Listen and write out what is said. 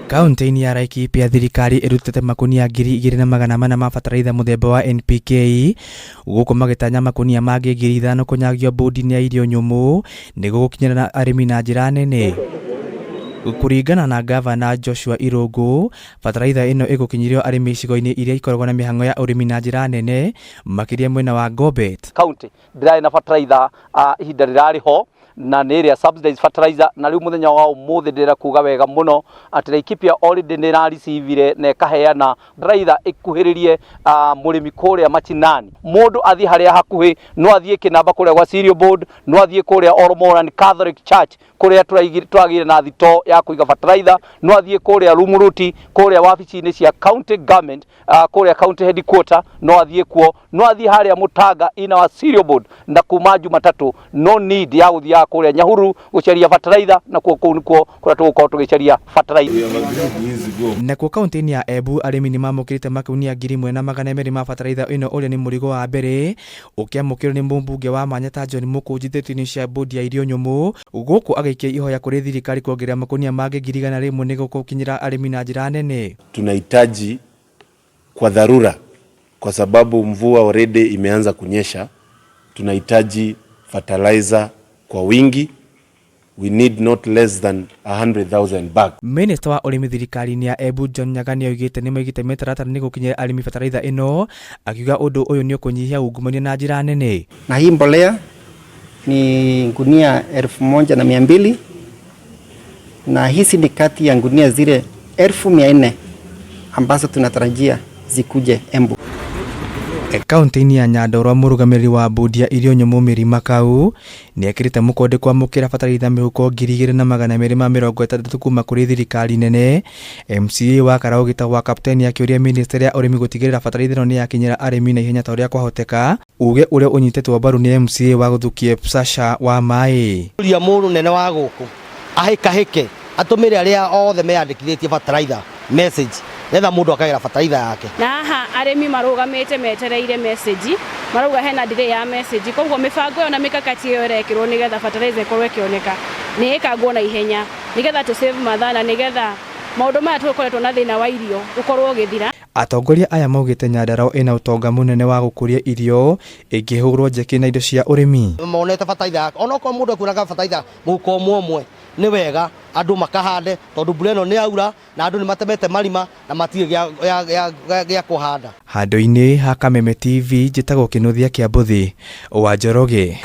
Kaunti-inĩ ya Laikipia thirikari ĩrutĩte makunia 2400 ma bataraitha mũthemba wa NPK gũkũ magĩtanya makunia mangĩ 5000 kũnyagio bodi-inĩ ya irio nyũmũ nĩguo gũkinyĩra arĩmi na njĩra nene. Kũringana na ngavana Joshua Irũngũ, bataraitha ĩno ĩgũkinyĩrio arĩmi icigo-inĩ iria ikoragwo na mĩhang'o ya ũrĩmi na njĩra nene makĩria mwena wa Ngobet. County ndĩrarĩ na bataraitha ihinda rĩrarĩ ho na nĩ ĩrĩa subsidized fertilizer, na rĩu mũthenya wa ũmũthĩ ndĩrenda kuga wega mũno atĩ Laikipia already nĩ ĩrarecivire na ĩkaheana bataraitha ĩkuhĩrĩrie mũrĩmi kũrĩa machinani. Mũndũ athiĩ harĩa hakuhĩ, no athiĩ Kĩnamba kũrĩa gwa Cereal Board, no athiĩ kũrĩa Oromoran Catholic Church kũrĩa tũragĩire na thitoo ya kũiga bataraitha, no athiĩ kũrĩa Rumuruti kũrĩa wabici-inĩ cia county government, kũrĩa county headquarter no athiĩ kuo, no athiĩ harĩa Mũtanga ina wa Cereal Board, na kuma Jumatatũ no need ya gũthiaga kũrĩa Nyahururu gũcaria bataraitha, na kuo kũu nĩkuo kũrĩa tũgũkorwo tũgĩcaria bataraitha. Nakuo kaunti-inĩ ya Embu arĩmi nĩ mamũkĩrĩte makunia 1200 ma bataraitha ĩno ũrĩa nĩ mũrigo wa mbere ũkĩamũkĩrwo nĩ mũmbunge wa Manyata John Mũkũnji thĩtũ-inĩ cia bodi ya irio nyũmũ gũkũ agĩikia ihoya kũrĩ thirikari kuongerera makunia mangĩ 100,000 nĩguo gũkinyĩra arĩmi na njĩra nene. Tunahitaji kwa dharura, kwa sababu mvua already imeanza kunyesha, tunahitaji fertilizer kwa wingi. We need not less than 100,000 bags. Minista wa ũrĩmi thirikari-inĩ ya Embu John Nyaga nĩoigĩte nĩmaigĩte mĩtaratara nĩguo gũkinyĩra arĩmi bataraitha ĩno, akiuga ũndũ ũyũ nĩũkũnyihia ungumania na njĩra nene. Na hii mbolea ni gunia 1200 na hizi ni kati ya gunia zile 400,000 ambazo tunatarajia zikuje Embu. Kaunti-inĩ ya Nyandarua mũrũgamĩrĩri wa bodi ya irio nyũmũ Mary Makau nĩekĩrĩte mũkonde kwamũkĩra bataraitha mĩhuko 2260 kuma kũrĩ thirikari nene. MCA wa Karaũ wa Kapteni akĩũria ministry ya ũrĩmi gũtigĩrĩra bataraitha ĩno nĩyakinyĩra arĩmi na ihenya ta ũrĩa kwahoteka, uge ũrĩa ũnyitĩtwo mbaru nĩ MCA wa Gũthukie Sasha wa Maĩ. Ria mũnene wa gũkũ ahĩkahĩke atũmĩre arĩa othe meyandĩkithĩtie bataraitha message nĩgetha mũndũ akagĩra bataraitha yake. Na haha arĩmi marũgamĩte metereire message, marauga hena delay ya message, koguo mĩbango ĩyo na mĩkakati ĩyo ĩrekĩrwo nĩgetha fertilizer ĩkorwo ĩkĩoneka nĩ ĩkangwo na ihenya nĩgetha tũ save mathaa na nĩgetha maũndũ maya tũkoretwo na thĩna wa irio ũkorwo ũgĩthira. Atongoria aya maugĩte Nyandarua ĩna ũtonga mũnene wa gũkũria irio ĩngĩhũrwo njeki na indo cia ũrĩmi. Monete bataraitha yake onokorwo mũndũ ekuonaga bataraitha mũhuko ũmwe ũmwe nĩ wega andũ makahande tondũ mbura ĩno nĩ yaura na andũ nĩ matemete marima na matirĩ gĩa kũhanda. Handũ-inĩ ha Kameme TV njĩtagwo Kĩnuthia Kĩambuthi wa Njoroge.